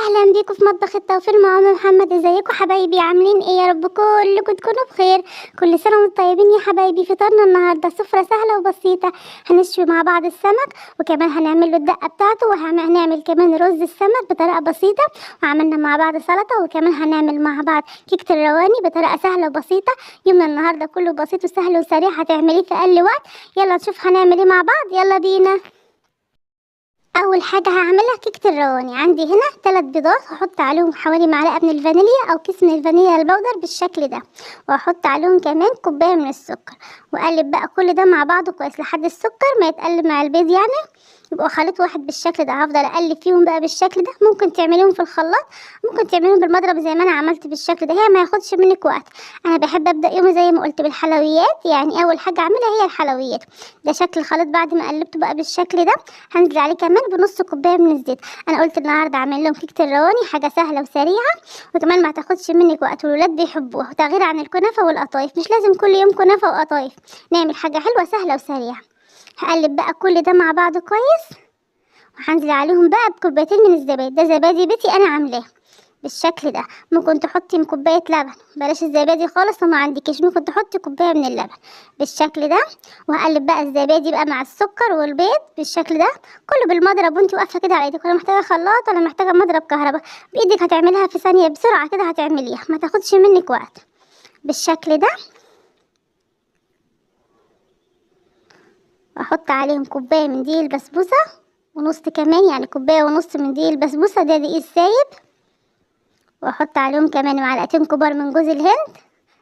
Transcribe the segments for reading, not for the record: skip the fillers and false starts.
اهلا بيكم في مطبخ التوفير مع ام محمد. ازيكم حبايبي؟ عاملين ايه؟ يا رب كلكم تكونوا بخير. كل سنة وانتم طيبين يا حبايبي. فطارنا النهارده سفره سهلة وبسيطة، هنشوي مع بعض السمك، وكمان هنعمل له الدقة بتاعته، وهنعمل كمان رز السمك بطريقة بسيطة، وعملنا مع بعض سلطة، وكمان هنعمل مع بعض كيكة الرواني بطريقة سهلة وبسيطة. يومنا النهارده كله بسيط وسهل وسريع، هتعمليه في اقل وقت. يلا نشوف هنعمل ايه مع بعض، يلا بينا. اول حاجة هعملها كيكة الرواني. عندي هنا 3 بيضات، هحط عليهم حوالي معلقه من الفانيليا او كيس من الفانيليا ال powder بالشكل ده، وهحط عليهم كمان كوباية من السكر، واقلب بقى كل ده مع بعضه كويس لحد السكر ما يتقلب مع البيض، يعني يبقوا خليط واحد بالشكل ده. هفضل اقلب فيهم بقى بالشكل ده. ممكن تعمليهم في الخلاط، ممكن تعمليهم بالمضرب زي ما انا عملت بالشكل ده، هي ما ياخدش منك وقت. انا بحب ابدا يومي زي ما قلت بالحلويات، يعني اول حاجة اعملها هي الحلويات. ده شكل الخليط بعد ما قلبته بقى بالشكل ده. هنزل عليه كمان بنص كوباية من الزيت. انا قلت النهارده اعمل لهم كيكة الرواني، حاجة سهلة وسريعة وكمان ما تاخدش منك وقت، والولاد بيحبوها، وتغيير عن الكنافه والقطايف. مش لازم كل يوم كنافه وقطايف، نعمل حاجة حلوة سهلة وسريعة. هقلب بقى كل ده مع بعض كويس، وهنزل عليهم بقى بكوبايتين من الزبادي. ده زبادي بيتي انا عاملاه بالشكل ده. ممكن تحطي كوباية لبن، بلاش الزبادي خالص وما عندكيش، ممكن تحطي كوباية من اللبن بالشكل ده. وهقلب بقى الزبادي بقى مع السكر والبيض بالشكل ده، كله بالمضرب وانت واقفة كده على ايدك، ولا محتاجه خلاط ولا محتاجه مضرب كهرباء، بايدك هتعمليها في ثانية بسرعة كده، هتعمليها ما تاخدش منك وقت بالشكل ده. احط عليهم كوباية من دقيق البسبوسه ونص كمان، يعني كوباية ونص من دقيق البسبوسه، ده دقيق السايب. واحط عليهم كمان معلقتين كبار من جوز الهند.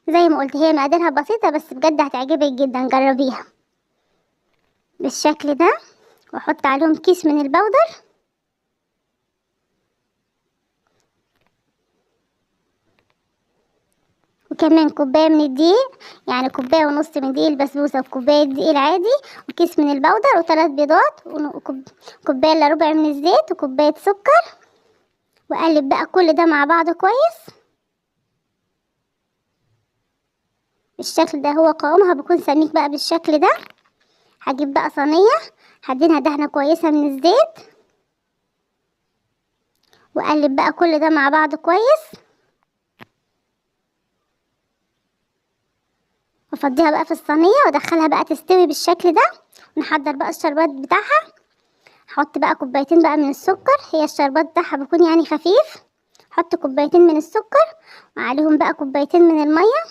زي ما قلت هي مقاديرها بسيطة بس بجد هتعجبك جدا، جربيها بالشكل ده. واحط عليهم كيس من ال powder، وكمان كوباية من الدقيق، يعني كوباية ونص من دقيق البسبوسه وكوبايه دقيق العادي، وكيس من ال powder، و3 بيضات، وكوبايه الا ربع من الزيت، وكوبايه سكر. واقلب بقى كل ده مع بعض كويس بالشكل ده. هو قوامها بيكون سميك بقى بالشكل ده. هجيب بقى صينية هدينها دهنه كويسة من الزيت، واقلب بقى كل ده مع بعض كويس، وافضيها بقى في الصينية وادخلها بقى تستوي بالشكل ده. ونحضر بقى الشربات بتاعها. هحط بقى كوبايتين بقى من السكر، هي الشربات بتاعها بيكون يعني خفيف. هحط كوبايتين من السكر وعليهم بقى كوبايتين من المية.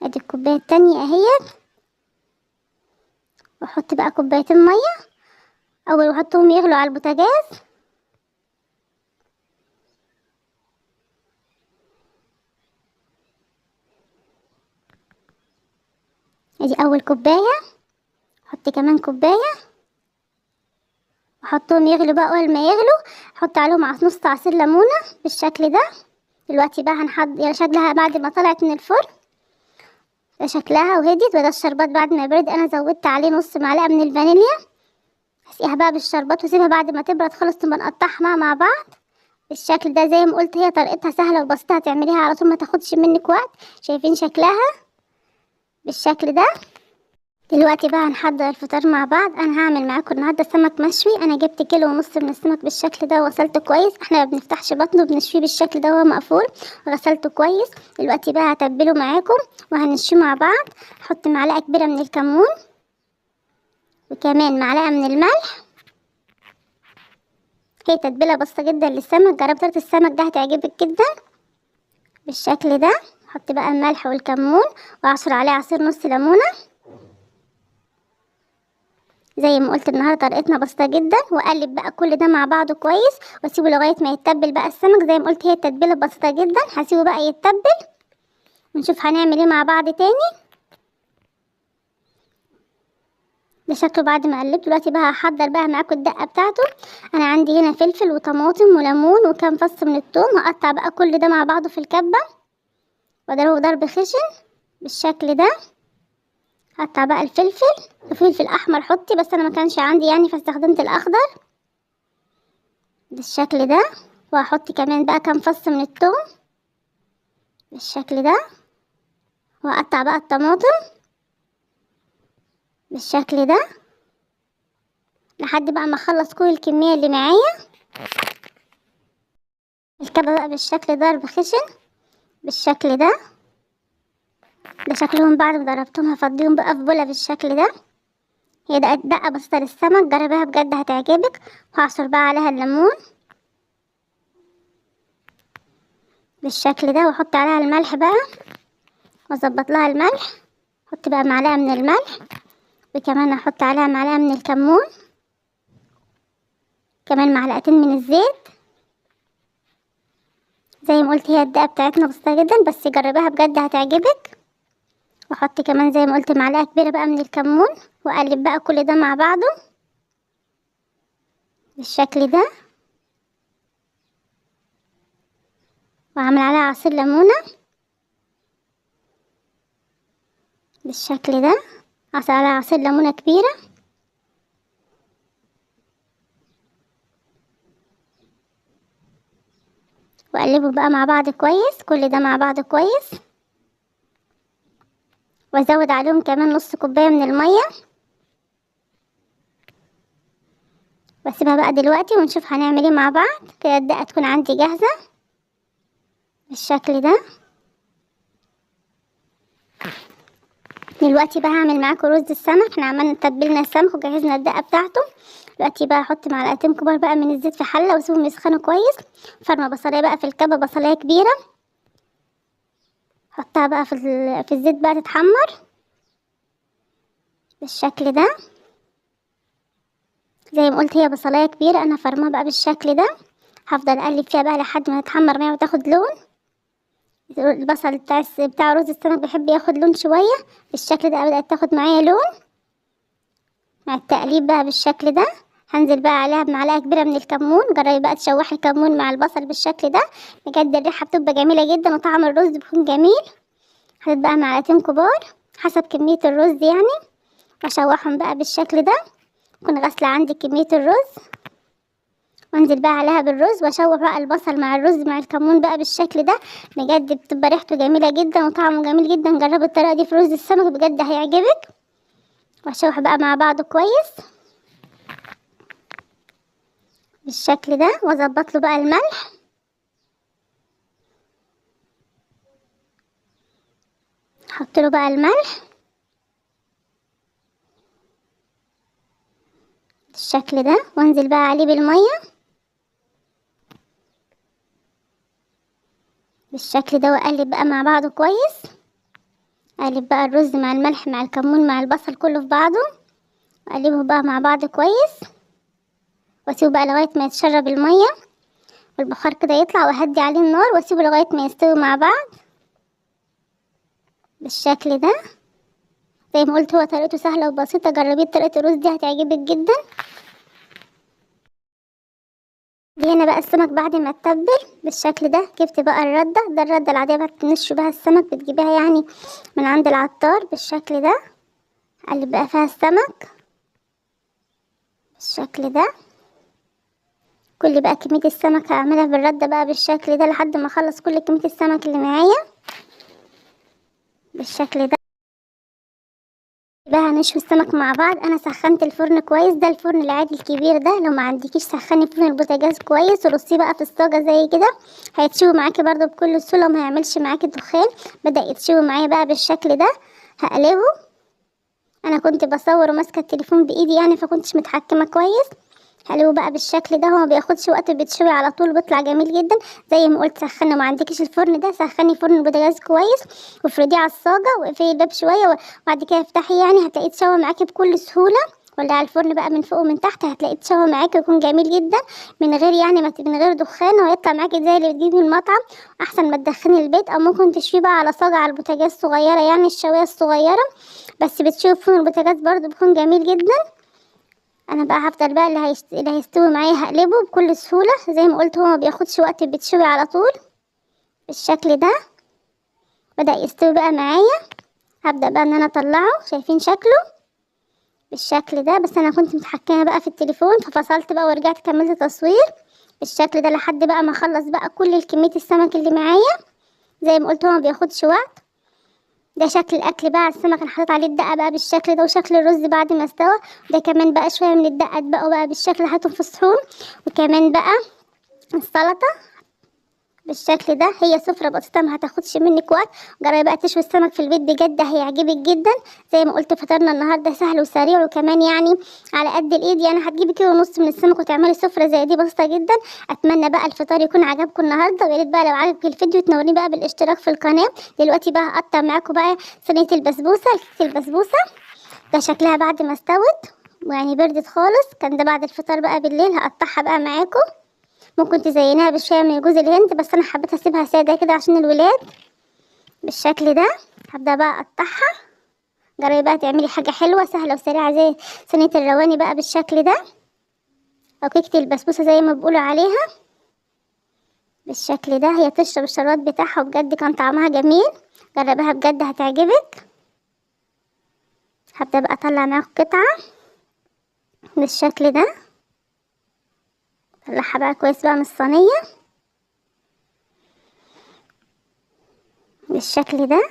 ادي الكوباية التانية اهي. واحط بقى كوبايتين مية اول، واحطهم يغلوا على البوتاجاز. ادي اول كوباية، احط كمان كوباية، واحطهم يغلوا بقى. اول ما يغلوا احط عليهم نص عصير ليمونه بالشكل ده. دلوقتي بقى هنحضر شكلها بعد ما طلعت من الفرن، ده شكلها وهديت. وده الشربات بعد ما برد، انا زودت عليه نص معلقه من الفانيليا. هسقيها بقى بالشربات واسيبها بعد ما تبرد خالص، ثم نقطعها مع بعض بالشكل ده. زي ما قلت هي طريقتها سهلة وبسيطة، هتعمليها على طول ما تاخدش منك وقت. شايفين شكلها بالشكل ده. دلوقتي بقى هنحضر الفطار مع بعض. انا هعمل معاكم النهارده سمك مشوي. انا جبت 1.5 كيلو من السمك بالشكل ده، وغسلته كويس. احنا ما بنفتحش بطنه، بنشويه بالشكل ده وهو مقفول، وغسلته كويس. دلوقتي بقى هتبله معاكم وهنشويه مع بعض. هحط معلقه كبيرة من الكمون، وكمان معلقه من الملح. هي تتبيله بسيطة جدا للسمك، جربت طريقه السمك ده هتعجبك جدا بالشكل ده. احط بقى الملح والكمون، واعصر عليه عصير نص ليمونه. زي ما قلت النهارده طريقتنا بسيطة جدا. واقلب بقى كل ده مع بعضه كويس، واسيبه لغاية ما يتبل بقى السمك. زي ما قلت هي التتبيله بسيطة جدا. هسيبه بقى يتبل ونشوف هنعمل ايه مع بعض تاني. ده شكله بعد ما قلبته. دلوقتي بقى هحضر بقى معاكم الدقة بتاعته. انا عندي هنا فلفل وطماطم وليمون وكام فص من الثوم. هقطع بقى كل ده مع بعضه في الكبه، واضربه ضرب خشن بالشكل ده. هقطع بقى الفلفل، فلفل احمر حطي، بس انا ما كانش عندي يعني فاستخدمت الاخضر بالشكل ده. وهحط كمان بقى كام فص من الثوم بالشكل ده. وهقطع بقى الطماطم بالشكل ده لحد بقى ما اخلص كل الكمية اللي معايا. الكبه بقى بالشكل ضرب خشن بالشكل ده. ده شكلهم بعد ما ضربتهم. هفضيهم بقى في بوله بالشكل ده. هي دقه بسيطة للسمك، جربيها بجد هتعجبك. وهعصر بقى عليها الليمون بالشكل ده، واحط عليها الملح بقى واظبط لها الملح. احط بقى معلقه من الملح، وكمان احط عليها معلقه من الكمون، كمان معلقتين من الزيت. زي ما قلت هي الدقة بتاعتنا بسيطة جدا، بس جربيها بجد هتعجبك. واحط كمان زي ما قلت معلقه كبيرة بقى من الكمون، واقلب بقى كل ده مع بعضه بالشكل ده، واعمل عليها عصير ليمونه بالشكل ده، عصير عليها عصير ليمونه كبيرة. واقلبه بقى مع بعض كويس، كل ده مع بعض كويس. وازود عليهم كمان نص كوباية من المية، واسيبها بقى دلوقتي ونشوف هنعمل ايه مع بعض. كده الدقة تكون عندي جاهزة بالشكل ده. دلوقتي بقى هعمل معاكم رز السمك. احنا عملنا تبلنا السمك وجهزنا الدقة بتاعته. دلوقتي بقى هحط معلقتين كبار بقى من الزيت في حله واسيبهم يسخنوا كويس. فرمه بصلايه بقى في الكبه، بصلايه كبيرة، حطها بقى في الزيت بقى تتحمر بالشكل ده. زي ما قلت هي بصلايه كبيرة، انا فرماها بقى بالشكل ده. هفضل اقلب فيها بقى لحد ما تتحمر معايا وتاخد لون. البصل بتاع رز السمك بيحب ياخد لون شوية. بالشكل ده بدات تاخد معايا لون مع التقليب بقى بالشكل ده. هنزل بقى عليها بمعلقه كبيرة من الكمون. جربي بقى تشوحي الكمون مع البصل بالشكل ده، بجد الريحة بتبقى جميلة جدا وطعم الرز بيكون جميل. حطيت بقى معلقتين كبار حسب كمية الرز يعني، واشوحهم بقى بالشكل ده. اكون غاسله عندي كمية الرز، وانزل بقى عليها بالرز، واشوح بقى البصل مع الرز مع الكمون بقى بالشكل ده. بجد بتبقى ريحته جميلة جدا وطعمه جميل جدا. جربي الطريقة دي في رز السمك بجد هيعجبك. واشوح بقى مع بعض كويس بالشكل ده، واظبط له بقى الملح. احط له بقى الملح بالشكل ده، وانزل بقى عليه بالمية بالشكل ده، واقلب بقى مع بعضه كويس. اقلب بقى الرز مع الملح مع الكمون مع البصل كله في بعضه، واقلبه بقى مع بعض كويس، واسيبه بقى لغاية ما يتشرب المية والبخار كده يطلع، واهدي عليه النار واسيبه لغاية ما يستوي مع بعض بالشكل ده. زي ما قلت هو طريقته سهلة وبسيطة، جربيه طريقه الرز دي هتعجبك جدا. دي هنا بقى السمك بعد ما اتبل بالشكل ده. جبت بقى الردة، ده الردة العادية بقى بتنشي بها السمك، بتجيبها يعني من عند العطار بالشكل ده. اقلب بقى فيها السمك بالشكل ده. كل بقى كمية السمك هعملها بالردة بقى بالشكل ده لحد ما اخلص كل كمية السمك اللي معايا بالشكل ده. بقى هنشوي السمك مع بعض. انا سخنت الفرن كويس، ده الفرن العادي الكبير ده، لو ما عندكيش سخني فرن البوتاجاز كويس ورصيه بقى في الصاجه زي كده، هيتشوي معاكي برده بكل سهولة وما هيعملش معاكي دخان. بدا يتشوي معايا بقى بالشكل ده. هقلبه، انا كنت بصور وماسكه التليفون بايدي يعني فكنتش متحكمه كويس. هقلبه بقى بالشكل ده، هو ما بياخدش وقت، بيتشوي على طول بيطلع جميل جدا. زي ما قلت سخنة، ما عندكيش الفرن ده سخني فرن البوتاجاز كويس وافرديه على الصاجه واقفلي الباب شوية وبعد كده افتحي، يعني هتلاقيه اتشوى معاكي بكل سهولة. ولا على الفرن بقى من فوق ومن تحت هتلاقيه اتشوى معاكي ويكون جميل جدا من غير يعني من غير دخان، وهيطلع معاكي زي اللي بتجيبيه من المطعم. احسن ما تدخني البيت، او ممكن تشويه بقى على صاجه على البوتاجاز الصغيرة يعني الشوايه الصغيرة، بس بتشوي في فرن البوتاجاز برده بيكون جميل جدا. انا بقى هفضل بقى اللي هيستوي معايا هقلبه بكل سهولة. زي ما قلت هو ما بياخدش وقت، بيتشوي على طول بالشكل ده. بدأ يستوي بقى معايا، هبدأ بقى ان انا اطلعه. شايفين شكله بالشكل ده، بس انا كنت متحكمه بقى في التليفون ففصلت بقى ورجعت كملت تصوير بالشكل ده لحد بقى ما اخلص بقى كل كمية السمك اللي معايا. زي ما قلت هو ما بياخدش وقت. ده شكل الاكل بقى على السمك، انا حطيت عليه الدقة بقى بالشكل ده، وشكل الرز بعد ما استوى. ده كمان بقى شوية من الدقة اتبقوا بقى بالشكل، حطيتهم في الصحون. وكمان بقى السلطة بالشكل ده. هي سفرة بسيطة ما هتاخدش منك وقت. جربي بقى تشوي السمك في البيت، بجد هيعجبك جدا. زي ما قلت فطارنا النهارده سهل وسريع، وكمان يعني على قد الايد، يعني هتجيبي 1.5 كيلو من السمك وتعملي سفرة زي دي بسيطة جدا. اتمنى بقى الفطار يكون عجبكم النهارده، ويا ريت بقى لو عجبك الفيديو تنوريني بقى بالاشتراك في القناة. دلوقتي بقى هقطع معاكم بقى صينية البسبوسة، كيكة البسبوسة. ده شكلها بعد ما استوت ويعني بردت خالص، كان ده بعد الفطار بقى بالليل. هقطعها بقى معاكم. ممكن تزينيها بشوية من جوز الهند، بس انا حبيت اسيبها ساده كده عشان الولاد بالشكل ده. هبدا بقى اقطعها. جربي بقى تعملي حاجة حلوة سهلة وسريعة زي صينية الرواني بقى بالشكل ده، او كيكة البسبوسه زي ما بيقولوا عليها بالشكل ده. هي تشرب الشربات بتاعها وبجد كان طعمها جميل. جربيها بجد هتعجبك. هبدا بقى اطلع معاكم قطعه بالشكل ده، طلعها بقى كويس بقى من الصينية بالشكل ده.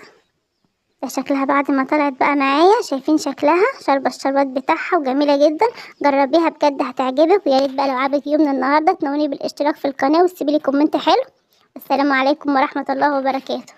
ده شكلها بعد ما طلعت بقى معايا، شايفين شكلها شاربه الشربات بتاعها وجميلة جدا. جربيها بجد هتعجبك. ويا ريت بقى لو عجبك يومنا النهارده تنوريني بالاشتراك في القناة وتسيبي لي comment حلو. السلام عليكم ورحمة الله وبركاته.